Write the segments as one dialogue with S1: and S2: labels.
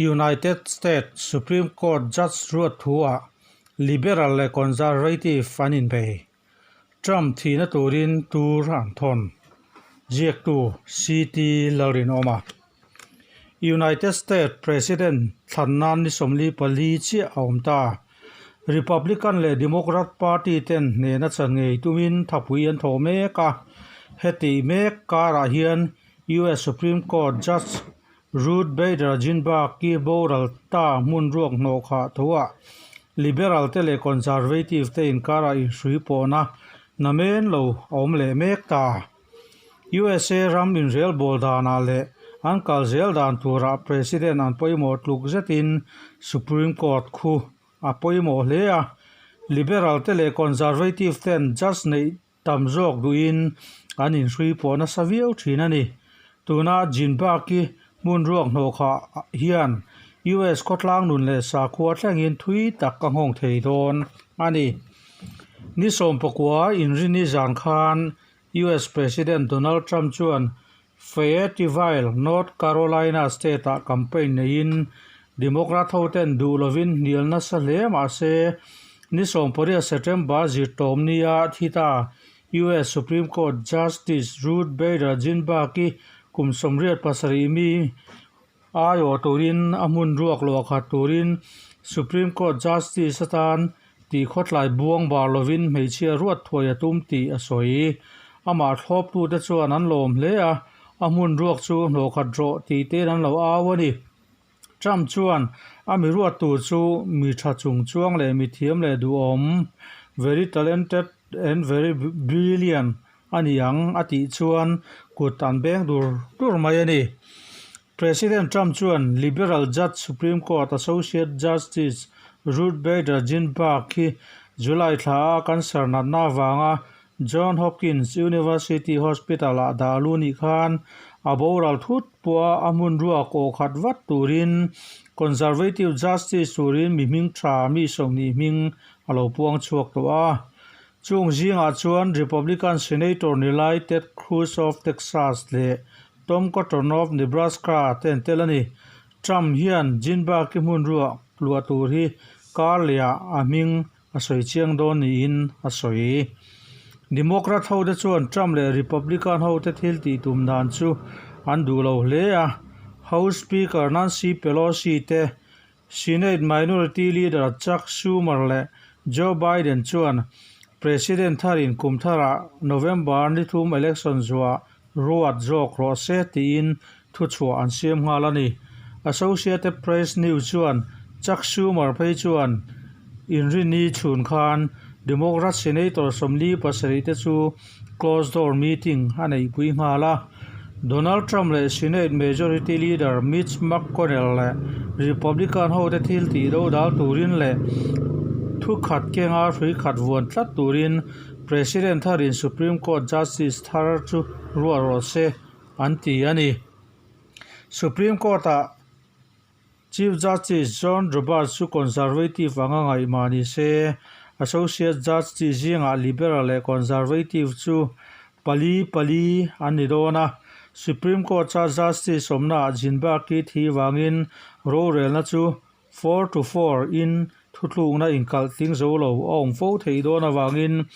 S1: United States Supreme Court Judge ruat thu-ah Liberal leh Conservative an inbei. Trump thihna turin tur an thawn. Ziaktu CT Lalrinawma. United States President thlan nan ni 44 chiah a awm ta. Republican leh Democrat party ten hnehna chan ngei tumin thapui an thawh mek a. Heti mek karah hian US Supreme Court Judge Ruth Bader Ginsburg-i boral ta hmun ruak hnawh khah thuah Liberal te leh Conservative te inkarah inhrui pawhna namen lo a awm leh mek ta. USA ram inrelbawl danah leh an kal zel dan turah President an pawimawh tluk zetin Supreme Court khu a pawimawh hle a, Liberal te leh Conservative ten judge neih tam zawk duhin an inhrui pawh nasa viau thin a ni. Tuna Ginsburg-i hmun ruak hnawh khah hian US khawtlang nun leh sakhua thlengin thui tak a nghawng thei dawn a ni. Ni 19 inrini zan khan US President Donald Trump chuan Fayetteville, North Carolina state-ah campaign neiin Democrat hoten duh lovin hnial nasa hle mah se, ni 18 September zirtawm nia thi ta US Supreme Court Justice Ruth Bader Ginsburg-i kum 87 mi aiawh turin a hmun ruak luah khat turin Supreme Court Justice atan tih khawtlai buang bar lovin hmeichhia ruat thuai a tum tih a sawi. Amah thlawptute chuan an lawm hle a, a hmun ruak chu hnawh khat rawh tih tein an lo au a ni. Trump chuan a mi ruat tur chu mi tha chung chuang leh mi thiam leh duhawm, very talented and very brilliant, a ni ang a tih chuan kut an beng dur dur mai a ni. President Trump chuan Liberal Judge Supreme Court Associate Justice Ruth Bader Ginsburg hi July thla a cancer natna avanga John Hopkins University Hospital-ah dah lu nih khan a boral thut pawha a hmun ruak aw khat vat turin Conservative Justice turin mi hming tha mi 20 hming a lo puang chhuak tawh a. Chung zingah chuan Republican Senator ni lai Ted Cruz of Texas leh Tom Cotton of Nebraska te an tel a ni. Trump hian Ginsburg-i hmun ruak luah tur hi kar lehah a hming a sawi chiang dawn niin a sawi. Democrat hote chuan Trump leh Republican hote thil tih tum dan chu an duh lo hle a, House Speaker Nancy Pelosi te, Senate Minority Leader Chuck Schumer leh Joe Biden chuan President tharin kum tharah November ni thum election zuah ruat zawk rawh se tiin thuchhuah an siam nghal a ni. Associated Press News chuan Chuck Schumer phei chuan inrini chhun khan Democrat Senator 47 te chu closed door meeting a neihpui nghal a. Donald Trump leh Senate Majority Leader Mitch McConnell leh Republican hote thil tih do dal turin leh thu khat kenga hrui khat vuan tlat turin President tharin Supreme Court Justice thar chu ruah rawh se an ti a ni. Supreme Court-ah Chief Justice John Roberts chu Conservative anga ngaih mah ni se, Associate Justice zingah Liberal leh Conservative chu pali pali an ni dawn a. Supreme Court-a Justice awmnaah Ginsburg-i thi vangin rorelna chu 4-4 in thutlukna inkalh tling zo lo a awm fo theih dawn avangin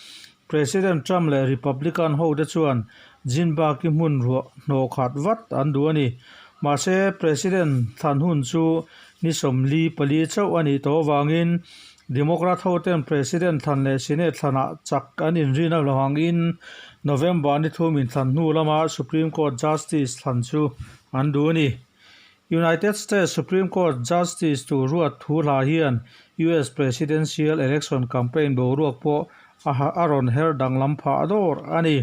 S1: President Trump leh Republican hote chuan Ginsburg-i hmun ruah hnawh khat vat an duh a ni. Mahse, President thlan hun chu ni 44 chauh a nih tawh avangin Democrat hoten President thlan leh Senate thlanah chak an inrin avangin November ni thum inthlan hnu lama Supreme Court Justice thlan chu an duh a ni. United States Supreme Court Justice tur ruat thu hla hian US Presidential Election campaign boruak pawh a rawn her danglam phah dawr a ni.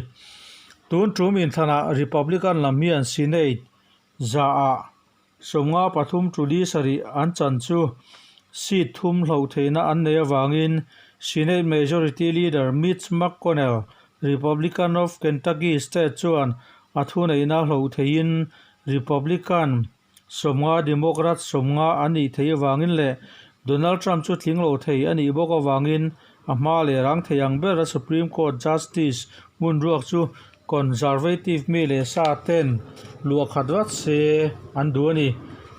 S1: Tun tum inthlanah Republican lam hian Senate zaah 53 tuli sarih an chan chu seat thum hloh theihna an nei avangin Senate Majority Leader Mitch McConnell, Republican of Kentucky state chuan a thuneihna hloh theihin Republican 50 Democrat 50 an nih theih avangin leh Donald Trump chu tling lo thei a nih bawk avangin a hma leh rang thei ang bera Supreme Court Justice hmun ruak chu Conservative mi leh sa ten luah khat vat se an duh a ni.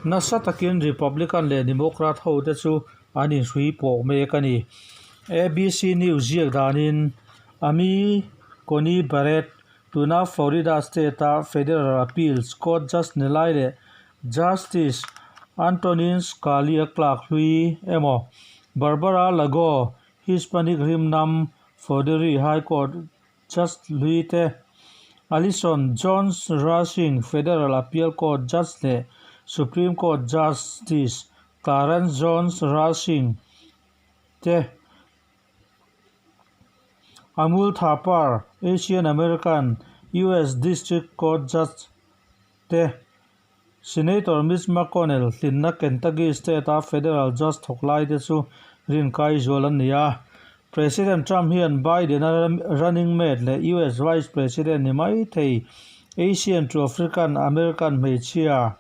S1: Nasa takin Republican leh Democrat ho te chu an inhrui pawh mek a ni. ABC News ziak danin Amy Coney Barrett, tuna Florida State-a Federal Appeals Court Judge ni lai leh Justice Antonin Scalia clerk hlui emaw, Barbara Lago, Hispanic rimnam Foderi High Court Judge hlui te, Alison Jones Rushing Federal Appeal Court Judge leh Supreme Court Justice Clarence Jones Rushing te, Amul Thapar, Asian American, US District Court Judge te, Senator Mitch McConnell hlinna Kentucky State-a federal judge thawk lai te chu rinkai zual an ni a. President Trump hian Biden-a running mate leh US Vice President ni mai thei Asian to African American hmeichhia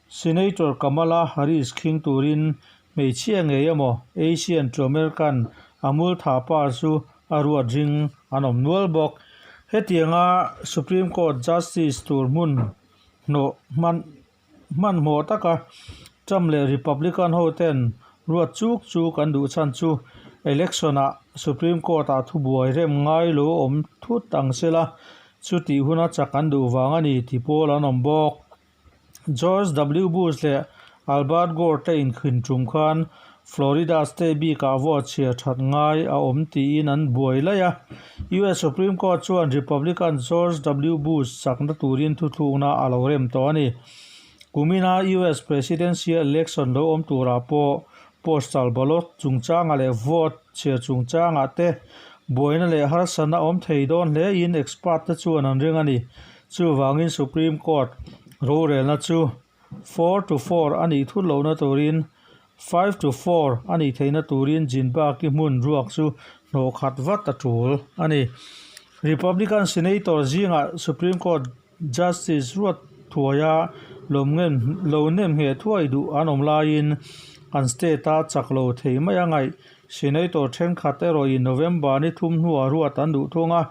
S1: Senator Kamala Harris khing turin hmeichhia ngei emaw Asian to American Amul Thapar chu a ruat ring an awm nual bawk. Hetianga Supreme Court Justice tur hmun hnawh hman hmanhmawh taka Trump leh Republican ho ten ruat chuk chuk an duh chhan chu election ah Supreme Court ah thubuai rem ngai lo awm thut ang sela chutih huna chak an duh vang a ni ti pawl an awm bawk. George W Bush leh Albert Gore te inkhin tum khan Florida state bikah vote chhiar that ngai a awm tiin an buai laih a. US Supreme Court chuan Republican George W Bush chakna turin thuthlukna a lo rem tawh a ni. Kumina US Presidential Election lo awm turah pawh postal ballot chungchangah leh vote chhiar chungchangah te buaina leh harsatna awm thei dawn hlein expert te chuan an ring a ni. Chuvangin Supreme Court rorelna chu 4-4 a nih thut lohna turin 5-4 a nih theihna turin Ginbaki hmun ruak chu hnawh khat vat a tul a ni. Republican Senator zingah Supreme Court Justice ruat thuaia lo nem ngheh thuai duh an awm laiin an state-a chak lo thei mai a ngaih. Senator thenkhat erawhin November ni thum hnuah ruat an duh thung a,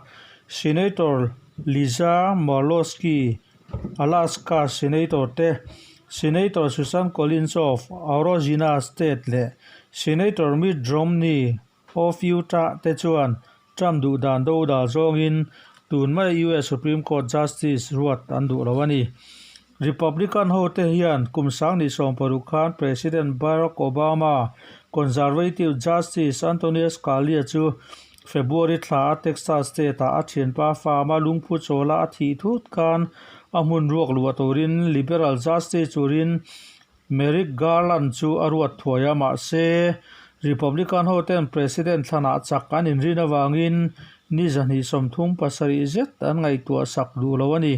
S1: Senator Lisa Murlowski, Alaska Senator te, Senator Susan Collins of Arizona State leh Senator Mitt Romney of Utah te chuan Trump duh dan dodal zawngin tun maia US Supreme Court Justice ruat an duh lo a ni. Republican hote hian kum 2016 khan President Barack Obama Conservative Justice Antonin Scalia chu February thla a Texas State-ah a thianpa farm-a lungphu chawla a thih thut khan a hmun ruak luah turin Liberal Justice turin Merrick Garland chu a ruat thuai a, mahse Republican hoten President thlanah chak an inrin avangin ni 237 zet an ngaihtuah sak duh lo a ni.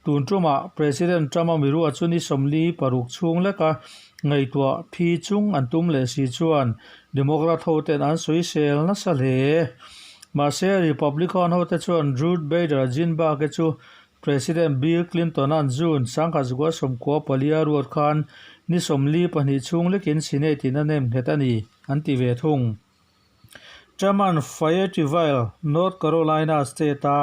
S1: Tun tumah President Trump-a miruat chu ni 46 chhung leka ngaihtuah phi chung an tum leh si chuan Democrat hoten an sawisel nasa hle. Mahse Republican hote chuan Ruth Bader Ginsburg-e chu President Bill Clinton-a'n June 1994 a ruat khan ni 42 chhung lekin Senate-in a nem nghet a ni, an ti ve thung. Truman Fayetteville, North Carolina State-a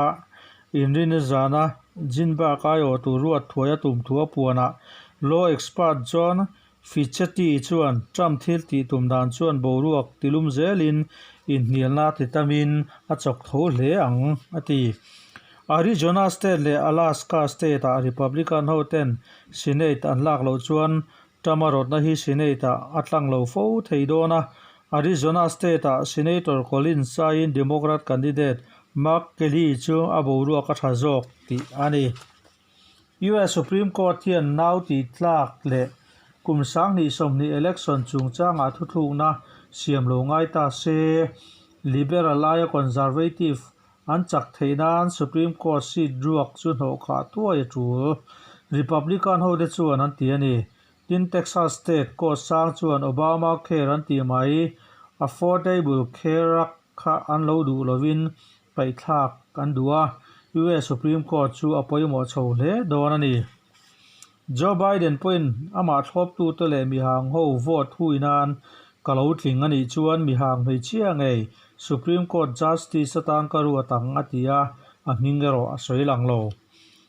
S1: inrinni zana Ginsburg aiawh tur ruat thuai a tum thu a puanah law expert John Fichetti chuan Trump thil tih tum dan chuan boruak tilum zelin inhnialna ti tamin a chawk tho hle ang, a ti. Arizona State leh Alaska State-ah Republican hoten Senate an lak loh chuan Trump-a rawtna hi Senate-ah a tlang lo fo thei dawn a. Arizona State-ah Senator Collins aiin Democrat candidate Mark Kelly chu a boruak a tha zawk tih a ni. US Supreme Court hian nau tih tlak leh kum 2020 election chungchangah thuthlukna siam lo ngai ta se, Liberal aia Conservative an chak theih nan Supreme Court seat ruak chu hnawh khah thuai a tul, Republican hote chuan an ti a ni. Tin, Texas State Court sang chuan Obamacare an tih mai, Affordable Care Act kha an lo duh lovin paihthlak an duh a, US Supreme Court chu a pawimawh chho hle dawn a ni. Joe Biden pawhin amah thlawptute leh mihang ho vote hui nan ka lo tling a nih chuan mihang hmeichhia ngei Supreme Court Justice atan ka ruat ang a ti a, a hming erawh a sawi lang lo.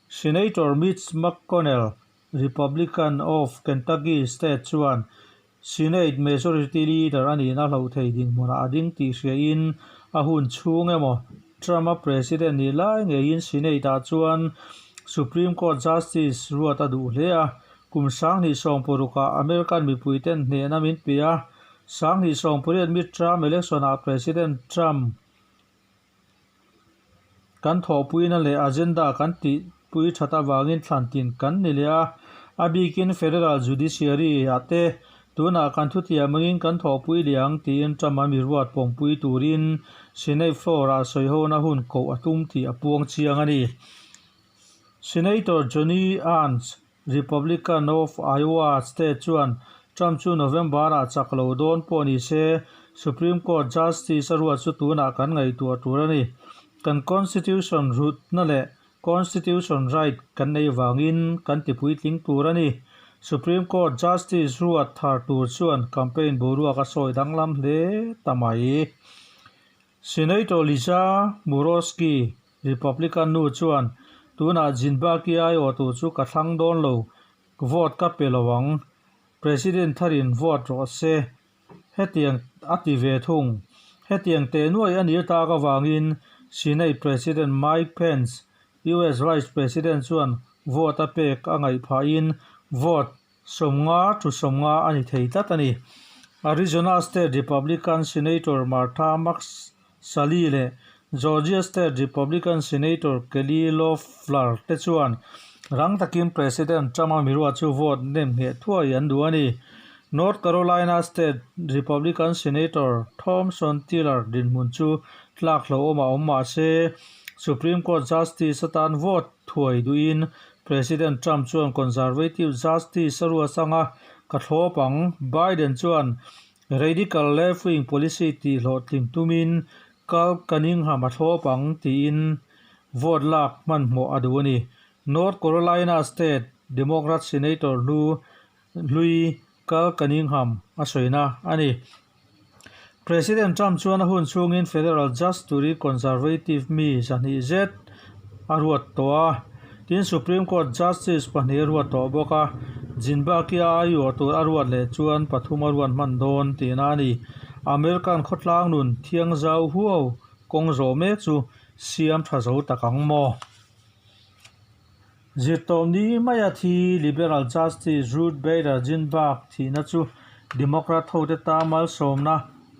S1: Senator Mitch McConnell, Republican of Kentucky State chuan Senate Majority Leader a nihna hloh thei dinhmunah a ding tih hriain a hun chhung emaw Trump-a President nih lai ngeiin Senate-ah chuan Supreme Court Justice ruat a duh hle a. Kum 2016-ah American mipuiten hnehna min pe a, 2028 midterm election-ah President Trump Kan thawhpuina leh agenda kan tihpui that avangin thlan tin kan ni leh a, a bikin Federal Judiciary ah te tunah kan thutiam angin kan thawhpui leh ang tiin Trump-a mi ruat pawmpui turin Senate floor ah sawihona hun koh a tum tih a puang chiang a ni. Senator Joni Ernst, Republican of Iowa State chuan Trump chu November-ah chak lo dawn pawh ni se, Supreme Court Justice a ruat chu tunah kan ngaihtuah tur a ni. Kan Constitution rutna leh Constitution right kan nei vangin kan tipuitling tur a ni. Supreme Court Justice ruat thar tur chuan campaign boruak a sawi danglam hle ta mai. Senator Lisa Murowski, Republican nu chuan, Tunah Zinbaki aiawh tur chu ka thlang dawn lo, vote ka pe lo ang. President tharin vote rawh se. Hetiang a ti ve thung. Hetiang teh nuai a nih tak avangin Senate President Mike Pence, US Vice President chuan vote a pek a ngaih phahin vote 50 thu 50 a ni thei tlat a ni. Arizona State Republican Senator Martha McSally leh Georgia State Republican Senator Kelly Loeffler te chuan rang takin President Trump-a miruat chu vote nem ngheh thuai an duh a ni. North Carolina State Republican Senator Thomson Tiller dinhmun chu tlak hlauhawm a awm mah se, Supreme Court Justice atan vote thuai duhin President Trump chuan Conservative Justice a ruat anga ka thlawp ang. Biden chuan Radical left-wing policy tih hlawhtling tumin Cal Cunningham a thlawp ang tiin vote lak hmanhmawh a duh a ni. North Carolina State Democrat Senator hlu hlui Cal Cunningham a sawina a ni. President Trump chuan a hun chhungin federal judge turin conservative mi 200 zet a ruat tawh a, tin Supreme Court justice pahnih a ruat tawh bawk a, Zinbaki-a aiawh tur a ruat leh chuan pathum a ruat hman dawn tihna a ni. American khawtlang nun thiangzau huau kawng zawh mek chu siam tha zo tak ang maw? Zirtawpni maia thi Liberal Justice Ruth Bader Ginsburg thihna chu Democrat hote ta malsawmna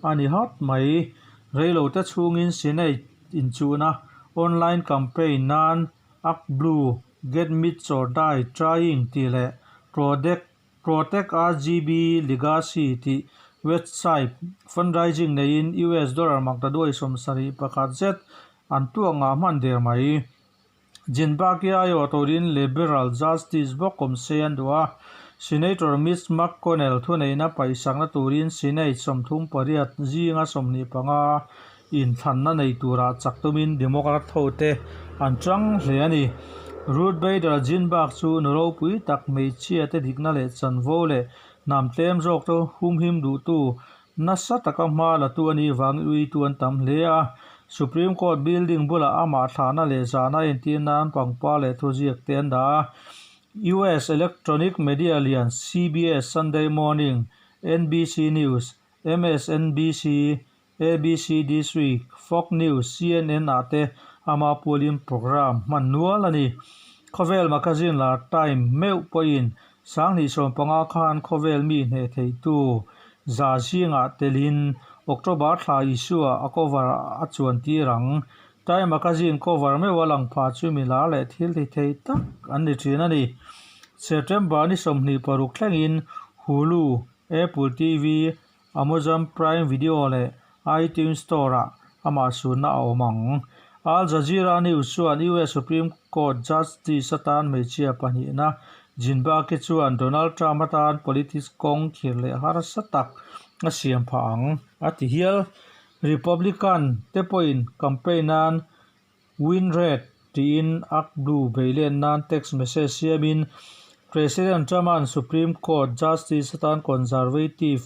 S1: a ni hawt mai. Reilote chhungin Senate inchuhna online campaign nan ActBlue, Get Mitch or Die Trying tih leh Protect RGB Legacy tih website fundraising neiin US dollar maktaduai 71 zet an tuak ngah hman der mai. Zinbaki aiawh turin Liberal Justice bawk awm se an duh a, Senator Mitch McConnell thuneihna paihsakna turin Senate 38 zinga 25 inthlanna nei turah chak tumin Democrat hote an tang hle a ni. Ruth Bader Ginsburg chu nu ropui tak hmeichhia te dikna leh chanvo leh hnam tlem zawk te humhim duhtu Nasa taka hma latu a nih vangin uitu an tam hle a, Supreme Court building bulah amah thlahna leh zahna entir nan pangpar leh thuziak te an dah a. US electronic media lian CBS Sunday Morning, NBC News, MSNBC, ABC This Week, Fox News, CNN ah te ama pualin program hman nual a ni. Khawvel magazine lar Time meuh pawhin 2015 khan khawvel mi hneh theitu Za zingah telin October thla issue-ah a cover a chuan tir ang. Time magazine cover meuh a lang pha chu mi lar leh thil ti thei tak an ni thin a ni. September ni 26 thlengin Hulu, Apple TV, Amazon Prime Video leh iTunes Store-ah amah sunna a awm ang. Al Jazeera News chuan US Supreme Court Justice atan hmeichhia pahnihna Ginbaki chuan Donald Trump atan politics kawng thlir leh harsa tak a siam phah ang, a ti hial. Republican te pawhin campaign nan Win Red tiin ActBlue beilen nan text message siamin. President Trump-a'n Supreme Court Justice atan Conservative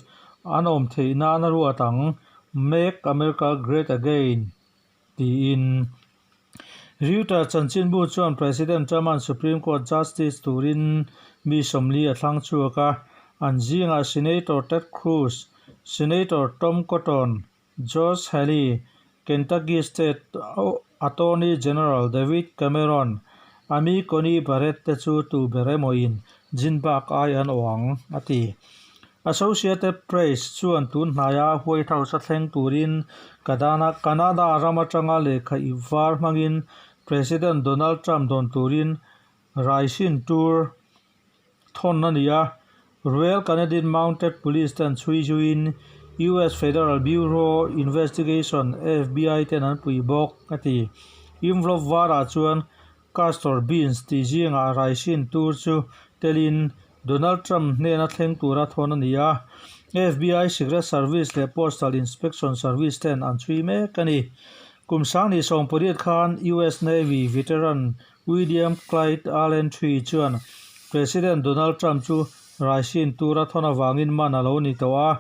S1: an awm theih nan a ruat ang, Make America Great Again tiin. Reuters chanchinbu chuan President Trump-a'n Supreme Court Justice turin mi 40 a thlang chhuak a, an zingah Senator Ted Cruz, Senator Tom Cotton, Josh Hawley, Kentucky State Attorney General David Cameron, Amy Coney Barrett te chu tu ber emawin Ginbak ai an awh ang, a ti. Associated Press chuan tun hnaia White House a thleng turin Canada ram atanga lehkha ip var hmangin President Donald Trump dawn turin raisin tur thawn a ni a. Royal Canadian Mounted Police ten chhui zuiin US Federal Bureau Investigation, FBI, ten an pui bawk, a ti. Envelope varah chuan Castor beans tih zingah raisin tur chu telin Donald Trump hnena thleng tura thawn a ni a. FBI, Secret Service leh Postal Inspection Service ten an chhui mek a ni. Kum 2018 khan US Navy veteran William Clyde Allen ii chuan President Donald Trump chu raisin tura thawn avangin man a lo ni tawh a.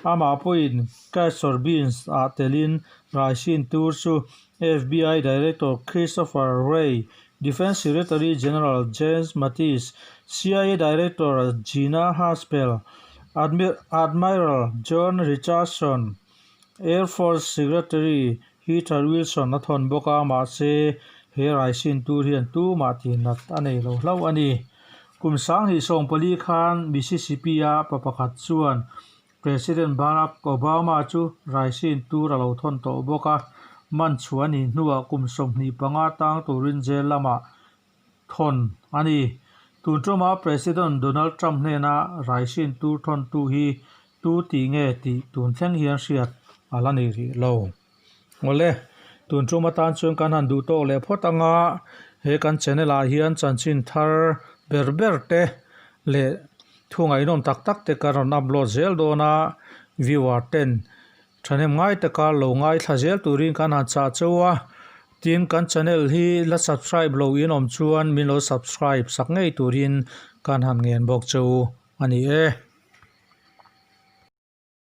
S1: Amah pawhin Castor beans ah telin raisin tur chu FBI Director Christopher Wray, Defence Secretary General James Mattis, CIA Director Gina Haspel, Admiral John Richardson, Air Force Secretary Heather Wilson a thawn bawk a, mahse he raisin tur hian tumah tihnat a nei lo hlauh a ni. Kum 2014 khan Mississippi-a pa pakhat chuan President Barack Obama chu raisin tur a lo thawn tawh bawk a, man chhuah a nih hnuah kum 25 tang turin jail lamah thawn a ni. Tun tuma President Donald Trump hnena raisin tur thawntu hi tu tih nge tih tun thleng hian hriat a la ni rih lo. Awle, tun tum atan chuan kan han duh tawk leh phawt anga he kan channel ah hian chanchin thar ber ber te leh thu ngaihnawm tak tak te kan rawn upload zel dawn a, viewer ten thahnem ngai taka lo ngaithla zel turin kan han chah cheu a, tin kan channel hi la subscribe lo in awm chuan min lo subscribe sak ngei turin kan han ngen bawk cheu a ni e.